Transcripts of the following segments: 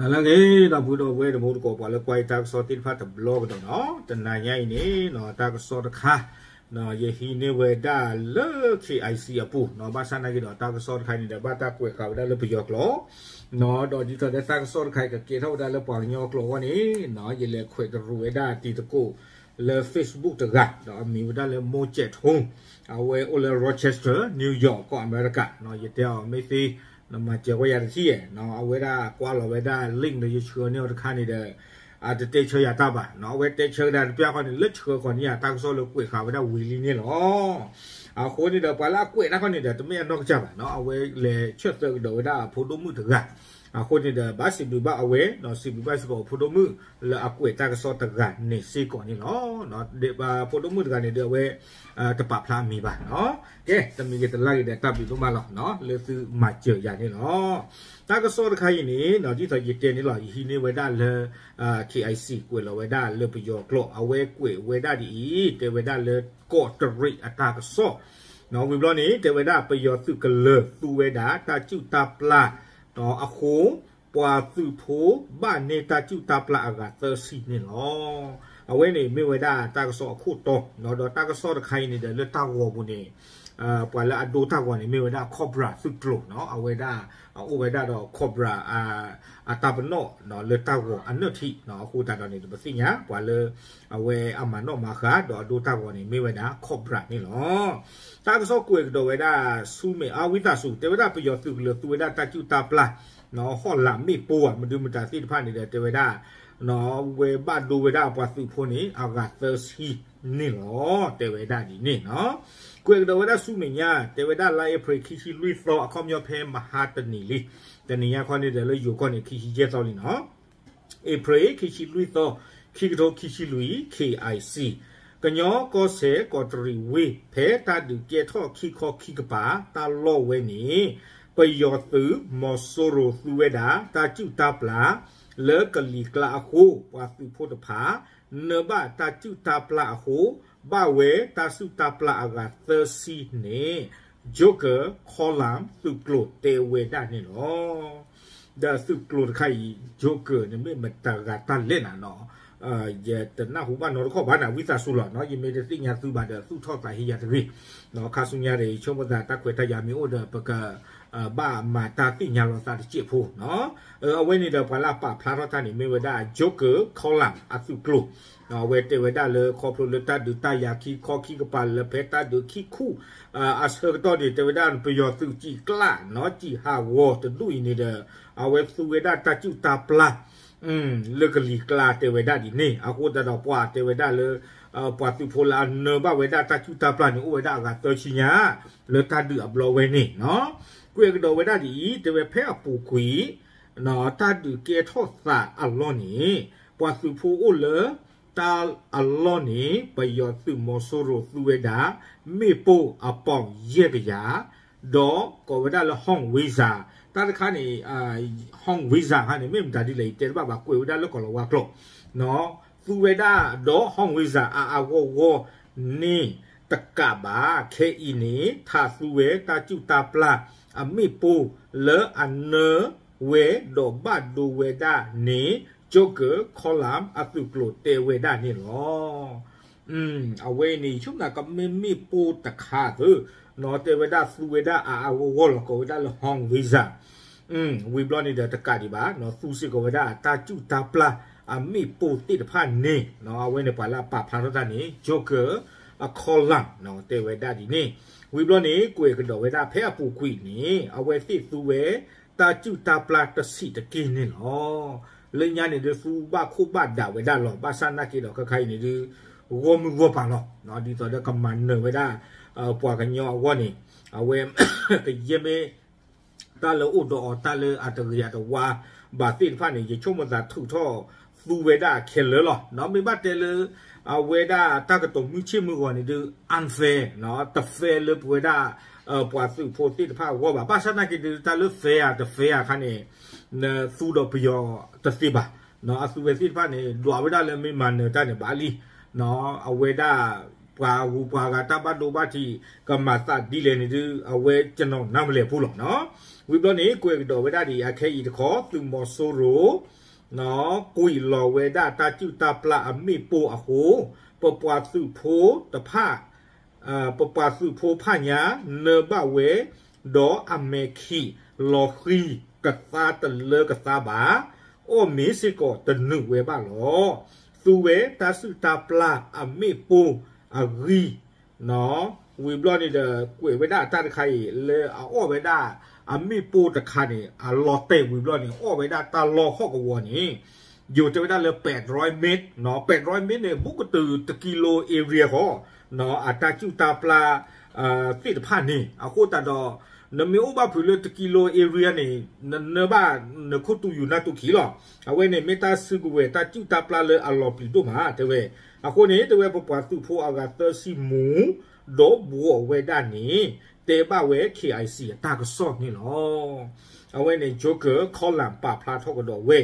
လၢအဂ့ၤ ဒီပုၢ်ဒီဝဲၢ်တံၤသကိး ပှၤလၢကွၢ်ယတၢ်ကစီၣ်သ့ၣ်တဖၣ်တဘျီကဒီးနီၤ, တနၤညါအံၤန့ၣ်နီၤ တၢ်ကစီၣ်တခါ ယဟံးန့ၢ်ဝဲဒၣ်လၢ K I C အပူၤနီၤ, ဘၣ်ဆၣ်နာ်က့ဒီး တၢ်ကစီၣ်တခါအံၤန့ၣ်ဒီး ဘၣ်တၢ်ကွဲးဃာ်ဝဲဒၣ်လၢပယီၤကျိာ် ဒီးဒ်သိးဒီးတၢ်ကစီၣ်တခါအံၤ ကကဲထီၣ်ဝဲဒၣ်လၢပှၤကညီကျိာ်အဂီၢ်န့ၣ်နီၤ ယလဲၤခွဲးတရူးဝဲဒၣ်တံၤသကိး လၢ Facebook တဂၤ ဒီးအမံၤဝဲဒၣ်လၢ မိၢ်ကဲးထိ အဝဲအိၣ်လၢ Rochester New York ကီၢ်အမဲရကၤနီၤ, ယတဲအီၤမ့ၢ်သ့ နမၤစၢၤဝဲယၤတထံၣ်ဧါနီၤ, အဝဲဒၣ်ကွၢ်လီၤဝဲဒၣ် link ဒီး ယဆှၢန့ၢ်အီၤတခါန့ၣ်ဒီး အတတဲဆၢယၤတၢ်ဘၣ်နီၤ, အဝဲတဲဆၢဒၣ်တပျၢ်ဃီန့ၣ် လၢဆှၢဃီန့ၣ်ယၤ တၢ်ကစီၣ်လၢကွဲးဃာ်ဝဲဒၣ်ဝံၤလံန့ၣ်လီၤ. အဃိန့ၣ်ဒီး ပှၤလၢအကွဲးတၢ်ဃီန့ၣ်ဒီး တမ့ၢ်အနီၢ်ကစၢ်ဘၣ်နီၤ, အဝဲလဲၤဆၢၣ်သၢကဒီးဝဲဒၣ်အဖိဒိၣ်မုၣ်တဂၤ အဃိန့ၣ်ဒီး ဘၣ်စံးဘျုးဘၣ်အဝဲနီၤ, စံးဘျုးဘၣ်စ့ၢ်ကီးအဖိဒိၣ်မုၣ်လၢအကွဲးတၢ်ကစီၣ်တဂၤန့ၣ်စ့ၢ်ကီးန့ၣ်လီၤ. ဒ်ဘၣ်ဖိဒိၣ်မုၣ်တဂၤန့ၣ်ဒီး အဝဲ တပာ်ဖျါအမံၤဘၣ်နီၤ, ကဲ တမံၤဂ့ၤတလါဂ့ၤဒီး တၢ်ဘျုးဒိၣ်မးလီၤနီၤ လၢသုမၤစၢၤယၤန့ၣ်လီၤ. တၢ်ကစီၣ်တခါအံၤန့ၣ်နီၤ ဒ်သိးယတဲန့ၣ်လီၤ, ယဟံးန့ၢ်ဝဲဒၣ်လၢ K I C ကွဲးလီၤဝဲဒၣ်လၢပယီၤကျိာ် အဝဲကွဲးဝဲဒၣ်ဒ်အံၤ တဲဝဲဒၣ်လၢကီးတရံးအတၢ်ကစီၣ်နီၤ, ဝံၤဘျီန့ၣ် တဲဝဲဒၣ်ပယီၤသုးကလၢၤသူဝဲဒၣ်တၢ်စုၣ်တၢ်ပျၢ်နီၤ, အဃိ ပှၤသုးဖိဘၣ်န့ၢ်တၢ်စုၣ်တၢ်ပျၢ်အဂၤသၢဆံန့ၣ်လီၤ. အဝဲန့ၣ်မ့ၢ်ဝဲဒၣ်တၢ်ကစီၣ်အခိၣ်တီနီၤ, ဒီးတၢ်ကစီၣ်တခါအံၤန့ၣ်ဒီး လၢတၢ်ဂီၤပူၤန့ၣ် ပှၤလၢအဒိတၢ်ဂီၤန့ၣ် မ့ၢ်ဝဲဒၣ် Cobra သုးကျိၤနီၤ, အဝဲဒၣ်အအိၣ်ဝဲဒၣ်ဒီး Cobra အတၢ်ပနီၣ်နီၤ လၢတၢ်ဂီၤအနၢၣ်ထံးနီၤ, အဃိသတးဒီးန့ၣ် ပသ့ၣ်ညါ ပှၤလၢအဝဲအမၤနီၣ်မၤဃါ ဒီးအဒိတၢ်ဂီၤန့ၣ် မ့ၢ်ဝဲဒၣ် Cobra န့ၣ်လီၤ. တၢ်ကစီၣ်ကွဲးကဒီးဝဲဒၣ် ဆူမဲာ်အါဝံသးစူၤ တဲဝဲဒၣ်ပယီၤသုးကလၢၤသူဝဲဒၣ်တၢ်စုၣ်တၢ်ပျၢ်နီၤ, ဟီၣ်လာ်မ့ၣ်ပိၢ်ဧါ မဒုမတၤသ့ၣ်တဖၣ်န့ၣ်ဒီး တဲဝဲဒၣ် ဝဲဘၣ်ဒိဝဲဒၣ်ပှၤသုးဖိန့ၣ် အဂၤသၢဆံန့ၣ်လီၤ. တဲဝဲဒၣ်ဒ်န့ၣ်နီၤ, ကွဲးကဒီးဝဲဒၣ်ဆူမဲာ်ညါ တဲဝဲဒၣ်လါအ့ဖြ့ၣ်ခံဆံလွံၢ်သီ အခီပညီဖဲမဟါတနံၤလံ, တနံၤညါခီန့ၣ်ဒီး လၢယိၤကီၢ်န့ၣ် ခံဆံယဲၢ်သီလံနီၤ အ့ဖြ့ၣ် ခံဆံလွံၢ်သီ ခံကထိခံဆံလွံၢ် K I C ကညီကီၢ်စဲၣ်ကီးတရံးဝ့ၢ် ဖဲတၢ်ဒုးကဲထီၣ်ခံခီခံကပၤ တၢ်လီၢ်ဝဲန့ၣ် ပယီၤသုးမီၤစိရိၤသူဝဲဒၣ် တၢ်စုၣ်တၢ်ပျၢ် လၢကလံၤကျါအဃိ ပှၤသုးဖိတဖၣ် နၢၤဘၣ်တၢ်စုၣ်တၢ်ပျၢ်အဃိ ဘၣ်ဝဲတၢ်စုၣ်တၢ်ပျၢ်အဂၤသၢဆံန့ၣ် Joker Column သုးကျိၤတဲဝဲဒၣ်န့ၣ်လီၤ. ဒီးသုးကျိၤတခါအံၤ Joker န့ၣ်မ့ၢ်မတၤဂၤတၢ်လဲၣ်နၤနီၤ, ယတနၢ်ဟူဘၣ်နီတခီၣ်ဘၣ်န့ၣ် ဝံသးစူၤလီၤနီၤ, ယမ့ၢ်တသ့ၣ်ညါသုဘၣ်ဒီး သူၣ်ထီၣ်သးဟ့ယၤတဂ့ၤ, ခါဆူညါဒီး ယဆိကမိၣ်သးတၢ်ခွဲးတၢ်ယာ်မ့ၢ်အိၣ်ဒီး ပက ဘၣ်မၤတၢ်သ့ၣ်ညါလီၤသးတစဲးဖိနီၤ, အဝဲန့ၣ်ဒီးပှၤလၢအပာ်ဖျါထီၣ်တၢ်န့ၣ် မ့ၢ်ဝဲဒၣ် Joker Column အသုးကျိၤ, အဝဲတဲဝဲဒၣ်လၢခီဖျိလၢတၢ်ဒုးတၢ်ယၤခံခီခံကပၤလၢဖဲတၢ်ဒုးခံခူၣ် အဆၢကတီၢ်န့ၣ် တဲဝဲဒၣ်ပယီၤသုးစံၣ်ကျၣ်နီၤ စံၣ်ဟးဂီၤတဒူၣ်အံၤန့ၣ်ဒီး အဝဲသူဝဲဒၣ်တၢ်စုၣ်တၢ်ပျၢ် လၢကလံၤကျါတဲဝဲဒၣ်ဒ်န့ၣ်, အဃိသတးဒီးပှၤတဲဝဲဒၣ်လၢ ပှၤသုးဖိလၢအနၢၤဘၣ်ဝဲဒၣ်တၢ်စုၣ်တၢ်ပျၢ်န့ၣ် အိၣ်ဝဲဒၣ်အဂၤသၢဆံညါ လၢတၢ်ဒုးအဘျီဝဲန့ၣ်နီၤ, ကွဲးကဒီးဝဲဒၣ်ဒ်အံၤ တဲဝဲဖဲအပူၤကွံာ် တၢ်ဒုးကဲထီၣ်သးအလီၢ်န့ၣ် ပှၤသုးဖိအိၣ်လၢ တၢ်အလီၢ်န့ၣ် ပယီၤသုးမီၤစိရိၤသူဝဲဒၣ် မ့ၣ်ပိၢ်အပီၣ်ယဲၢ်ကယၤ ဒီးကိးဝဲဒၣ်လၢ Hound Wizard တၢ်တခါန့ၣ် Hound Wizard ခါန့ၣ် မ့ၢ်မတၤဒ်လဲၣ် ယတဲတဘၣ်ဘၣ် ကွဲးဝဲဒၣ်လၢကီၢ်လီၤဝါကျိာ် သူဝဲဒၣ်ဒီး Hound Wizard အါအါဂီၢ်ဂီၢ်န့ၣ် တကးဘၣ် ခဲအံၤန့ၣ် ထးသူဝဲတၢ်စုၣ်တၢ်ပျၢ်အမ့ၣ်ပိၢ်လၢအနၢၤဝဲဒီးဘၣ်ဒိဝဲဒၣ်န့ၣ် Joker Column အသုးကျိၤတဲဝဲဒၣ်န့ၣ်လီၤ. အဝဲအံၤန့ၣ် ယဆိကမိၣ်ကမ့ၢ်မ့ၣ်ပိၢ်တခါသၢ နီၤ တဲဝဲဒၣ်သူဝဲဒၣ်အါအါဂီၢ်ဂီၢ်လီၤ ကိးဝဲဒၣ်လၢ Hound Wizard ဝံၤဘျီန့ၣ်ဒီးတကးဒံးဘၣ် သူစ့ၢ်ကီးဝဲဒၣ်တၢ်စုၣ်တၢ်ပျၢ်အမ့ၣ်ပိၢ်သ့ၣ်တဖၣ်န့ၣ် အဝဲန့ၣ်ပှၤလၢအပာ်ဖျါထီၣ်တၢ်န့ၣ် Joker Column တဲဝဲဒၣ်ဒ်န့ၣ်, ဝံၤဘျီန့ၣ် ကွဲးကဒီးဝဲဒၣ်ဖဲအပူၤကွံာ်န့ၣ် အဝဲသ့ၣ်သူဝဲ တၢ်စုၣ်တၢ်ပျၢ်တဆံးတက့ၢ်န့ၣ်လီၤ. လၢညါန့ၣ်ဒုးသူဘၣ်ခိၣ်ဘၣ်ဒးဝဲဒၣ်လီၤ ဘၣ်ဆၣ်နာ်က့ဒီးခဲခါအံၤန့ၣ်ဒုး ဂီၢ်မုၢ်ဂီၢ်ပၤလီၤ ဒ်သိးဒီးကမၤနၢၤဝဲဒၣ် ပှၤကညီအဂီၢ်န့ၣ် အဝဲ ကယဲၢ်မ့ၢ် တၢ်လၢအိၣ်ဒီးအီၤတၢ်လၢအတဂ့ၤအတဝါဘၣ်သ့ၣ်တဖၣ်န့ၣ် ယဆိကမိၣ်သးထုးထီၣ်သူဝဲဒၣ်ခဲလၢာ်လီၤ. မ့ၢ်ဘၣ်တဲလၢ အဝဲဒၣ်တၢ်ကတိၤမုၢ်ဆ့ၣ်မုၢ်ဂီၤန့ၣ်ဒုး unfair တ fair လၢပဝဲဒၣ် ပှၤသုးဖိသ့ၣ်တဖၣ်အဂီၢ်ဘၣ်. ဘၣ်ဆၣ်နာ်က့ဒုး တၢ်လၢ fair တ fair အခါန့ၣ် သူဒီးပယီၤတသ့ဘၣ်. အသူဝဲသ့ၣ်တဖၣ်န့ၣ် ဒွးဝဲဒၣ်လၢမ့ၢ်မၤနၢၤတၢ်န့ၣ် ဘၣ်လံ အဝဲဒၣ် ပှၤဂုၤပှၤဂၤတၢ်ဘၣ်ဒိဘၣ်ထံး ကမၤသးဒ်လဲၣ်န့ၣ်ဒုး အဝဲကျွန်တော်နားမလည်ဘူးလီၤနီၤ. ဝံၤဘျီန့ၣ် ကွဲးကဒီးဝဲဒၣ်ဒ်အံၤ အခဲအံၤတခီ သုးမီၤစိရိၤ ကွံာ်လီၤဝဲဒၣ်တၢ်စုၣ်တၢ်ပျၢ်အမ့ၣ်ပိၢ်အဃိ ပပှၤသုးဖိတဖၣ် ပပှၤသုးဖိဖးညါ နၢဘၣ်ဝဲ ဒီးအမဲာ်ခံးလီၤဃံၤကသါတလၢကသါဘၣ်, အီၣ်မ့ၤစ့ၢ်ကီးတနုာ်ဝဲဘၣ်လီၤ. သူဝဲတၢ်စုၣ်တၢ်ပျၢ်အမ့ၣ်ပိၢ်အဂံၢ် ဝံၤဘျီန့ၣ်ဒီး ကွဲးဝဲဒၣ်တၢ်တခါအံၤ လၢအအီၣ်ဝဲဒၣ်အမ့ၣ်ပိၢ်တခါန့ၣ် အလီၤတဲာ်ဝံၤဘျီန့ၣ် အီၣ်ဝဲဒၣ်တၢ်လီၢ်ဟီၣ်ကဝီၤန့ၣ် ယိၤတဲဝဲဒၣ်လၢ ပဲးဒြဲမ့ၣ်, ပဲးဒြဲမ့ၣ်န့ၣ် ဘူးကတုၤတကံလိ area ဃီ အတၢ်စုၣ်တၢ်ပျၢ်သ့ၣ်တဖၣ်န့ၣ် အဃိသတးဒီး နမ့ၢ်အိၣ်ဘၣ်ဖုးလၢတကံလိ area န့ၣ် နနၢဘၣ်နခိၣ်တူယူၤနၢ်တူခံလီၤ. အဝဲန့ၣ်မ့ၢ်တၢ်စုကဝဲၤတၢ်စုၣ်တၢ်ပျၢ်လၢအလီၤပျံၤဒိၣ်မး တဲဝဲ. အဃိန့ၣ် တဲဝဲ ပပှၤသုးဖိအဂၤသၢဆံမူ ဒီးဘှီးဝဲဒၣ်န့ၣ် တဲဘၣ်ဝဲ KIC အတၢ်ကစီၣ်န့ၣ်လီၤ. အဝဲန့ၣ် Joker Column ပာ်ဖျါထီၣ်ကဒီးဝဲ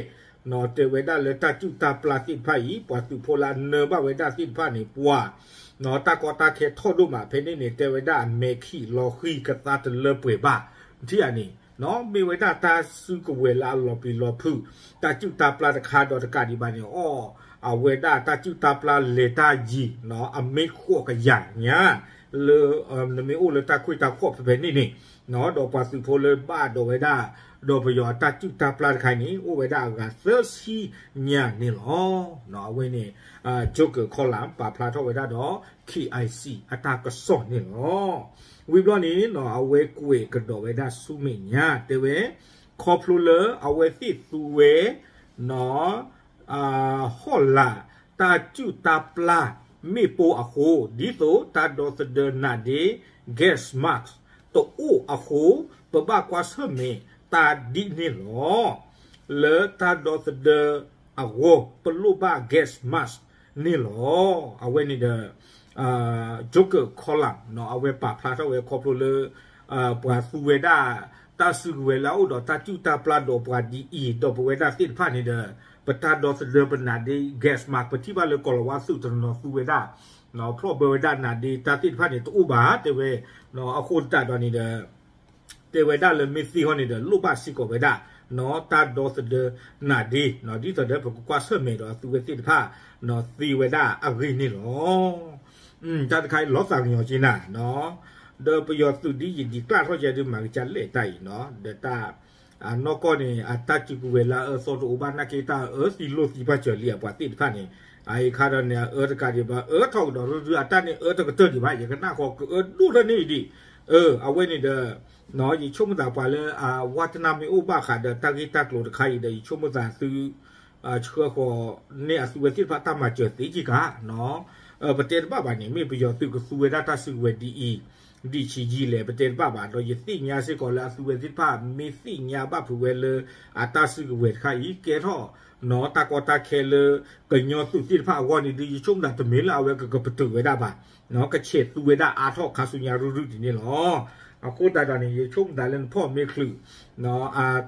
တဲဝဲဒၣ်လၢတၢ်စုၣ်တၢ်ပျၢ်သ့ၣ်တဖၣ်အံၤ ပှၤသုးဖိလၢအနၢဘၣ်ဝဲဒၣ်သ့ၣ်တဖၣ်န့ၣ် ပှၤ တၢ်ကီတၢ်ခဲထီၣ်ဒိၣ်မးဖဲန့ၣ်န့ၣ် တဲဝဲဒၣ်အမဲာ်ခံးလီၤဃံၤကသါတလၢပှဲၤဘၣ်. ထံၣ်ဧါန့ၣ် မ့ၢ်ဝဲဒၣ်တၢ်စုကဝဲၤလၢအလီၤပျံၤလီၤဖုး တၢ်စုၣ်တၢ်ပျၢ်တခါဒီးတကးဒံးဘၣ်န့ၣ် အီၣ် အဝဲဒၣ်တၢ်စုၣ်တၢ်ပျၢ်လဲၤတၢ်ယံၤ အမ့ၢ်ဃိးကယၤညါ လၢ နမ့ၢ်အိၣ်လၢတၢ်ခွ့ၣ်တၢ်ခီၣ်ဖဲဖဲန့ၣ်န့ၣ် ဒီးပှၤသုးဖိလၢဘၣ်ဒိဝဲဒၣ် ဒီးပယီၤအတၢ်စုၣ်တၢ်ပျၢ်တခါအံၤန့ၣ် အိၣ်ဝဲဒၣ်အဂၤသၢဆံညါန့ၣ်လီၤ. အဝဲန့ၣ် Joker Column ပာ်ဖျါထီၣ်ဝဲဒၣ်ဒီး KIC အတၢ်ကစီၣ်န့ၣ်လီၤ. ဝံၤဘျီန့ၣ် အဝဲကွဲးကဒီးဝဲဒၣ်ဆူမဲာ်ညါ တဲဝဲ ခီဖျိလၢအဝဲသ့ၣ်သူဝဲ ဟီၣ်လာ်တၢ်စုၣ်တၢ်ပျၢ်မ့ၣ်ပိၢ်အဃိ ဒ်သိးတၢ်ဒီသဒၢနါဒ့ gas mask တအိၣ်အဃိ ပဘၣ်ကွၢ်ဆၢၣ်မဲာ်တၢ်ဒ်န့ၣ်လီၤ. လၢတၢ်ဒီသဒၢအဂီၢ် ပလိၣ်ဘၣ် gas mask န့ၣ်လီၤ. အဝဲန့ၣ်ဒီး Joker Column အဝဲပာ်ဖျါထီၣ်ဝဲခီဖျိလၢ ပှၤသူဝဲဒၣ် တၢ်စုကဝဲၤလၢအအိၣ်ဒီးတၢ်စုၣ်တၢ်ပျၢ်ဒီးပှၤဒ်အံၤ ဒီးပဝဲဒၣ်သ့ၣ်တဖၣ်န့ၣ်ဒီး ပတၢ်ဒီသဒၢပနါဒ့ gas mask ပထံၣ်ဘၣ်လၢကီၤလၤဝါသုးတနီၤသူဝဲဒၣ် ဖျီၣ်ဘၢဝဲဒၣ်နါဒ့ တၢ်သ့ၣ်တဖၣ်န့ၣ်တအိၣ်ဘၣ် တဲဝဲ. အဃိသတးဒီးန့ၣ်ဒီး တဲဝဲဒၣ်လၢမ့ၢ်သ့ဟီန့ၣ်ဒီး လိၣ်ဘၣ်စ့ၢ်ကီးဝဲဒၣ် တၢ်ဒီသဒၢနါဒ့ ဒ်သိးဒီးပကကွၢ်ဆၢၣ်မဲာ်ဒီးအသုဝဲသ့ၣ်တဖၣ် သ့ဝဲဒၣ်အဂ့ၢ်န့ၣ်လီၤ. တၢ်တခါအံၤလီၤသးကညီၤက့ၤနၤ ဒီးပယီၤသုးဒ်ယံာ်ဒံးကျၢ်ထီၣ်ကဲဒုးမၤကစၢ်လဲၣ်တၢ်အံၤနီၤ ဒီးတၢ် အနီၢ်ကီၢ်န့ၣ် အတၢ်စုကဝဲၤလၢအအၢသီတအိၣ်ဘၣ်နာ်က့ တၢ်အအၢသံလိာ်သံပှၢ်စၢၤလံအပှၤသ့ၣ်တဖၣ်န့ၣ် အအံၤခါဒီးန့ၣ် အအၢတကးဒံးဘၣ် အၢထီၣ်ကဒီးရူၤရူၤ အတၢ်န့ၣ်အၢတကတၢၢ်ဒံးဘၣ် ယကနၣ်ဃီကအၢဒိၣ်ထီၣ်န့ၢ်အံၤဒံး အဝဲန့ၣ်ဒီး ယဆိကမိၣ်သးပှၤလၢအဝါတနၢ်မ့ၢ်အိၣ်ဘၣ်ဃးဒီးတၢ်ဂ့ၢ်တၢ်ကျိၤတခါအံၤဒီး ယဆိကမိၣ်သးသု ဆှၢဃီၤန့ၢ်အသုဝဲသ့ၣ်တဖၣ်တၢ်မၤစၢၤသ့က့ၤကါ ပတဲတဘၣ်ဘၣ်န့ၣ် မ့ၢ်ပယီၤသုးကသူဝဲဒၣ်တၢ်စုကဝဲၤဒ်အံၤ ဒ်ဆံးယံာ်လဲၣ် ပတဲတဘၣ်ဘၣ် ဒီးယသ့ၣ်ညါစ့ၢ်ကီးလၢအသုဝဲသ့ၣ်တဖၣ် မ့ၢ်သ့ၣ်ညါဘၣ်ဖုးဝဲလၢ အတၢ်စုကဝဲၤတခါအံၤ ကဲထီၣ် တၢ်ကီတၢ်ခဲလၢ ကညီသုးသ့ၣ်တဖၣ်အဂီၢ်န့ၣ်ဒုး ယဆိကမိၣ်သးတမ့ၢ်လၢအဝဲကကပတုာ်ဝဲဒၣ်ဘၣ် ကဆဲးသူဝဲဒၣ်အါထီၣ်ခါဆူညါရုၢ်ရုၢ်ဒ်န့ၣ်လီၤ. အဃိသတးဒီးန့ၣ် ယဆိကမိၣ်သးလၢနဖီၣ်မ့ၢ်ချုး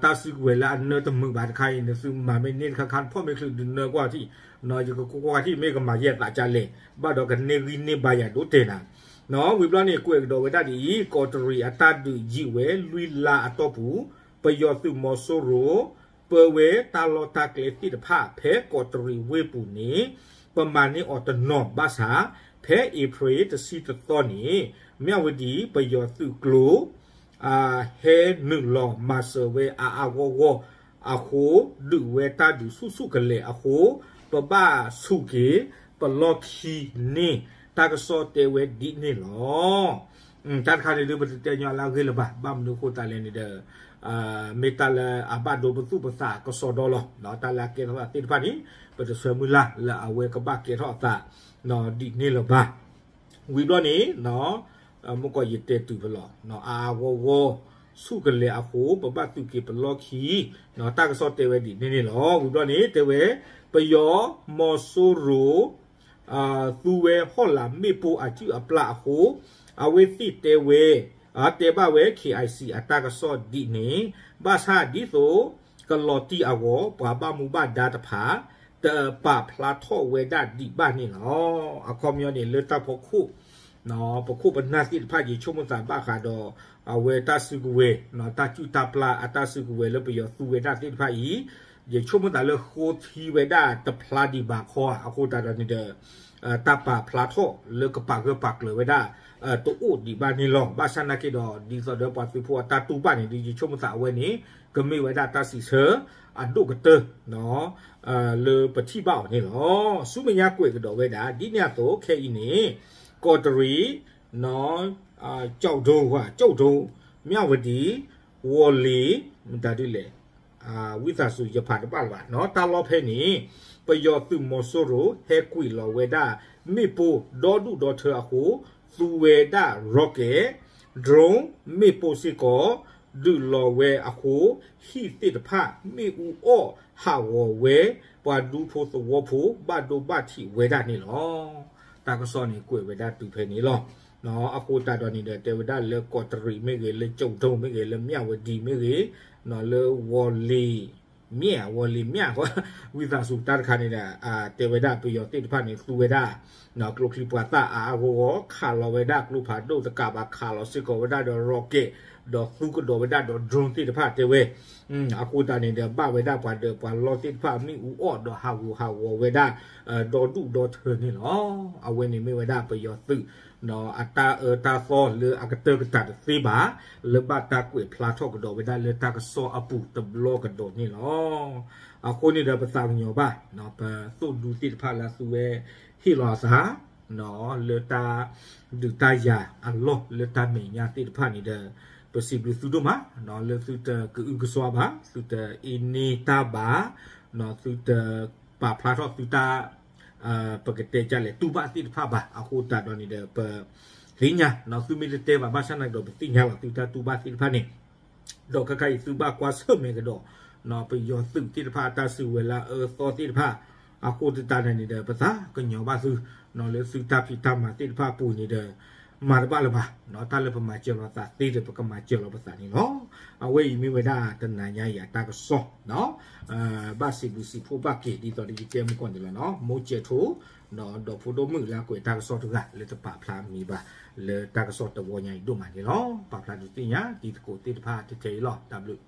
တၢ်စုကဝဲၤလၢအနၢတမုာ်ဘၣ်တခါအံၤ နသုမၤမ့ၢ်န့ၢ်တခါခါ နဖီၣ်မ့ၢ်ချုးဒုးနၢကွၢ်ထံၣ် ယကကွၢ်ထံၣ်မ့ၢ်ကမၤယဲၢ်သးကလဲၣ် ဘၣ်ဒီးကန့ၢ်ဂံၢ်န့ၢ်ဘါယၤဒိၣ်တဲာ်နၤ ဝံၤဘျီန့ၣ် ကွဲးကဒီးဝဲဒၣ်ဒ်အံၤ ကီးတရံးအတၢ်ဒုးယံာ်ဝဲလွံၢ်လါအတီၢ်ပူၤ ပယီၤသုးမီၤစိရိၤ ပၢဝဲတၢ်လီၢ်တၢ်ကျဲသ့ၣ်တဖၣ် ဖဲကီးတရံးဝ့ၢ်ပူၤန့ၣ် ပမၤန့ၢ်အီၤတနီၤဘၣ်ဆၣ် ဖဲအ့ဖြ့ၣ်တဆံတသီန့ၣ် မၠၣ်ဝတံၤပယီၤသုးကျိၤ ဟဲနုာ်လီၤမၤစၢၤဝဲအါအါဂီၢ်ဂီၢ်အဃိ ဒုးဝဲတၢ်ဒုးဆူၣ်ဆူၣ်ကလဲာ်အဃိ ပဘၣ်ဆူၣ်က့ၤပလီၢ်ခံန့ၣ် တၢ်ကစီၣ်တဲဝဲဒ်န့ၣ်လီၤ. တၢ်တခါန့ၣ်ဒုး ပတတဲညီလၢအဂ့ၢ်လၢၤဘၣ် ဘၣ်မနုၤအဃိသတးလဲၣ်န့ၣ်ဒီး မ့ၢ်တၢ်လၢအဘၣ်ဒိပသူၣ်ပသးကစီဒီလီၤ. တၢ်လၢအကဲထီၣ်သးသ့ၣ်တဖၣ်န့ၣ် ပတဆၢမုၢ်လၢ်လၢအဝဲကဘၣ်ကဲထီၣ်အသး ဒ်န့ၣ်လၢၤဘၣ်. ဝံၤဘျီန့ၣ် မ့ၢ်ကီးယတဲတုၤဖဲလီၤ အါအါဂီၢ်ဂီၢ် ဆူၣ်ကလဲာ်အဃိ ပဘၣ်သူၣ်က့ၤပလီၢ်ခံ တၢ်ကစီၣ်တဲဝဲဒ်န့ၣ်န့ၣ်လီၤ. ဝံၤဘျီန့ၣ် တဲဝဲ ပယီၤမီၤစိရိၤ သူဝဲဟီၣ်လာ်မ့ၣ်ပိၢ်အစုၣ်အပျၢ်အဃိ အဝဲသ့ၣ်တဲဝဲ တဲဘၣ်ဝဲ KIC အတၢ်ကစီၣ်ဒ်န့ၣ် ဘၣ်ဆၣ်ဒ်သိး ကလီၤတံၢ်အဂီၢ် ပှၤဘၣ်မူဘၣ်ဒါတဖၣ် တပာ်ဖျါထီၣ်ဝဲဒၣ်ဒံးဘၣ်န့ၣ်လီၤ. အခီပညီန့ၣ် လၢတၢ်ဖီခိၣ် ပခိၣ်ပနၢ်သ့ၣ်တဖၣ် ယဆိကမိၣ်သးဘၣ်ဃးဒီး အဝဲတၢ်စုကဝဲၤ တၢ်ကူၣ်တၢ်ပျၢ်အတၢ်စုကဝဲၤလၢပယီၤသူဝဲဒၣ်သ့ၣ်တဖၣ်အံၤ ယဆိကမိၣ်သးလၢဃိထံဝဲဒၣ်တဖျါဒံးဘၣ်ခီ အဃိသတးဒီးန့ၣ်ဒီး တၢ်ပာ်ဖျါထီၣ်လၢကပာ်ဂၢၢ်ပာ်ကျၢၤဝဲဒၣ် တအိၣ်ဒံးဘၣ်န့ၣ်လီၤ. ဘၣ်ဆၣ်နာ်က့ဒီး ဒ်သိးဒီးပှၤသုးဖိအတၢ်တူၢ်ဘၣ်န့ၣ်ဒီး ယဆိကမိၣ်သးအဝဲန့ၣ် ကမ့ၢ်ဝဲဒၣ်တၢ်စံးဆၢအဒိၣ်ကတၢၢ် လၢပထံၣ်ဘၣ်အီၤန့ၣ်လီၤ. ဆူမဲာ်ညါကွဲးကဒီးဝဲဒၣ် ဒ်န့ၣ်အသိး ခဲအံၤန့ၣ် ကီးတရံး ကၠီၣ်ဒိ ကၠီၣ်ဒိ မၠၣ်ဝတံၣ် ဝီၤလ့ၤ မတၤဒ်လဲၣ် ဝံသးစူၤ ယဖးတဘၣ်လၢၤဘၣ် တၢ်လီၢ်ဖဲန့ၣ် ပယီၤသုးမီၤစိရိၤ ဟဲကွံာ်လီၤဝဲဒၣ် မ့ၣ်ပိၢ် ဒီဒူၣ်ဒီထၢအဃိ သူဝဲဒၣ် rocket drone မ့ၣ်ပိၢ်စ့ၢ်ကီး ဒုးလီၤဝဲအဃိ ဟံၣ်သ့ၣ်တဖၣ် မ့ၣ်အူအီၣ်ဟးဂီၤဝဲ ပှၤဒူဖိသဝီဖိ ဘၣ်ဒိဘၣ်ထံးဝဲဒၣ်န့ၣ်လီၤ. တၢ်ကစီၣ်န့ၣ်ကွဲးဝဲဒၣ်တုၤဖဲန့ၣ်လီၤ. အဃိသတးဒီးန့ၣ်ဒီး တဲဝဲဒၣ်လၢကီးတရံးမ့ၢ်ဂ့ၤ လၢကၠီၣ်ဒိမ့ၢ်ဂ့ၤ လၢမၠၣ်ဝတံၣ်မ့ၢ်ဂ့ၤ လၢဝီၤလ့ၤ မၠၣ် ဝီၤလ့ၤမၠၣ် ဝံသးစူၤတၢ်တခါန့ၣ်ဒီး တဲဝဲဒၣ်ပယီၤသ့ၣ်တဖၣ်န့ၣ် သူဝဲဒၣ် ကျိချံမျိာ်သၣ်အါအါဂီၢ်ဂီၢ် ခးလီၤဝဲဒၣ်ကျိဖးဒိၣ်တကးဘၣ် ခးလီၤစ့ၢ်ကီးဝဲဒၣ်ဒီး rocket ဒီးသူကဒီးဝဲဒၣ်ဒီး drone သ့ၣ်တဖၣ်တဲဝဲ အဃိသတးန့ၣ်ဒီး ဘၣ်ဝဲဒၣ်ပှၤဒၢးပှၤလီၢ်သ့ၣ်တဖၣ် မ့ၣ်အူအီၣ်ဒီးဟးဂူာ်ဟးဂီၤဝဲဒၣ် ဒီဒူၣ်ဒီထၢန့ၣ်လီၤ. အဝဲန့ၣ်မ့ၢ်ဝဲဒၣ်ပယီၤသုး အတၢ်အၢတၢ်သီလၢအကတၢၢ်ကတၢၢ်တသ့ဘၣ် လၢဘၣ်တၢ်ကွဲးဖျါထီၣ်ကဒီးဝဲဒၣ်လၢတၢ်ကစီၣ်အပူၤတဘျီကဒီးန့ၣ်လီၤ. အဃိန့ၣ်ဒီးပသးကညီၤဘၣ် ပသိၣ်ဒူသ့ၣ်တဖၣ်လၢအသူဝဲဟ့ၣ်လီၤအသး လၢတၢ်ဒုးတၢ်ယၤအလီၢ်လၢတၢ်မဲာ်ညါသ့ၣ်တဖၣ်န့ၣ်ဒီး ပစံးဘျုးသုဒိၣ်မး လၢသုတကအုကစွါဘၣ် သုတအ့န့ၢ်တၢ်ဘၣ် သုတပာ်ဖျါထီၣ်သုတၢ် ပကတဲဒ်လဲၣ် တူၢ်ဘၣ်သ့ၣ်တဖၣ်ဘၣ် အဃိသတးဒီးန့ၣ်ဒီး ပသ့ၣ်ညါ သုမ့ၢ်တတဲဘၣ် ဘၣ်ဆၣ်နာ်က့ဒီး ပသ့ၣ်ညါလီၤ သုတၢ်တူၢ်ဘၣ်သ့ၣ်တဖၣ်န့ၣ် ဒီးခဲခါအံၤသုဘၣ်ကွၢ်ဆၢၣ်မဲာ်ကဒီး ပယီၤသုးသ့ၣ်တဖၣ်အတၢ်စုကဝဲၤလၢအအၢအသီသ့ၣ်တဖၣ် အဃိသတးဒီးန့ၣ်ဒီး ပသးကညီၤဘၣ်သု လၢသုတၢ်ဖံးတၢ်မၤသ့ၣ်တဖၣ်အပူၤန့ၣ်ဒီး မၤတဘၣ်လၢၤဘၣ် တၢ်လၢပမၤစၢၤလီၤသးသ့ဒီး ပကမၤစၢၤလီၤပသးန့ၣ်လီၤ. အဝဲအံၤမ့ၢ်ဝဲဒၣ်တနၤညါအံၤအတၢ်ကစီၣ် ဘၣ်စံးဘျုးစံးဖှိၣ်ဘၣ်က့ၤ ဒ်သိးဒီးယတဲမုၢ်ကီၢ်န့ၣ်လီၤနီၤ မိၢ်ကဲးထိ ဒီးဖိဒိၣ်မုၣ်လၢအကွဲးတၢ်ကစီၣ်တဂၤ လၢတပာ်ဖျါမံၤဘၣ် လၢတၢ်ကစီၣ်တဝီညါအံၤဒိၣ်မးန့ၣ်လီၤ. ပာ်ဖျါဒုးသ့ၣ်ညါ တံၤသကိးသ့ၣ်တဖၣ်ထဲအံၤလီၤ. တၢ်ဘျုး